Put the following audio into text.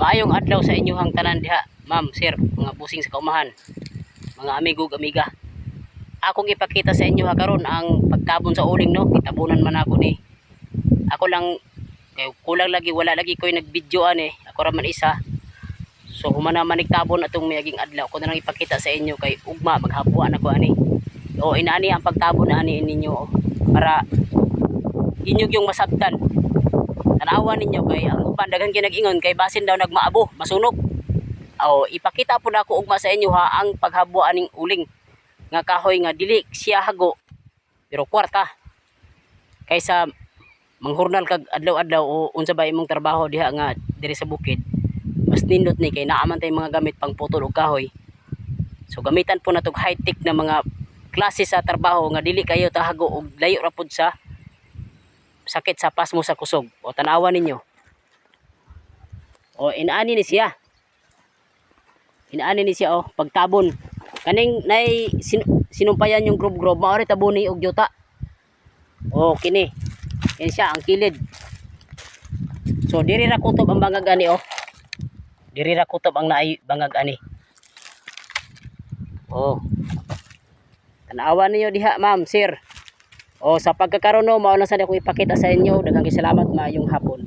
Maayong adlaw sa inyohang tanan diha, ma'am, sir, mga busing sa kaumahan, mga amigo ug amiga. Akong ipakita sa inyo ha karon ang pagtabon sa uling, no. Gitabunan man ako ni. Ako lang kay kulang lagi, wala lagi ko'y nag-video ani. Ako ra man isa. So human na man nagtabon atong miaging adlaw ko na lang ipakita sa inyo kay ugma maghapuan ako ani. O inaani ang pagtabon ani ninyo, oh, para inyo yung masabtan. Tanawan ninyo kay ang uban daghan kay nag-ingon kay basin daw nagmaabo, masunog. O ipakita po nako ugma sa inyo ha ang paghabwa aning uling nga kahoy nga dili siya hago pero kwarta kaysa manghurnal kag adlaw-adlaw o unsa ba imong trabaho diha nga diri sa bukid. Mas nindot ni kay naa man tay mga gamit pang putol og kahoy. So gamitan po natog high-tech na mga klase sa trabaho nga dili kayo tahago og layo ra pud sa sakit sa pasmo sa kusog. O tanawan ninyo. O inaani ni siya. Inaani ni siya, oh, pagtabon. Kaning nay sinumpayan yung grub-grub, mao ri tabuni og yuta. O kini. Kini siya ang kilid. So diri ra kutob ang bangag ani, oh. Diri ra kutob ang naay bangag ani. Oh. Tanawan ninyo diha, ma'am, sir. O sa pagkakaroon, no, mao na sad ako ipakita sa inyo. Daghang salamat, maayong hapon.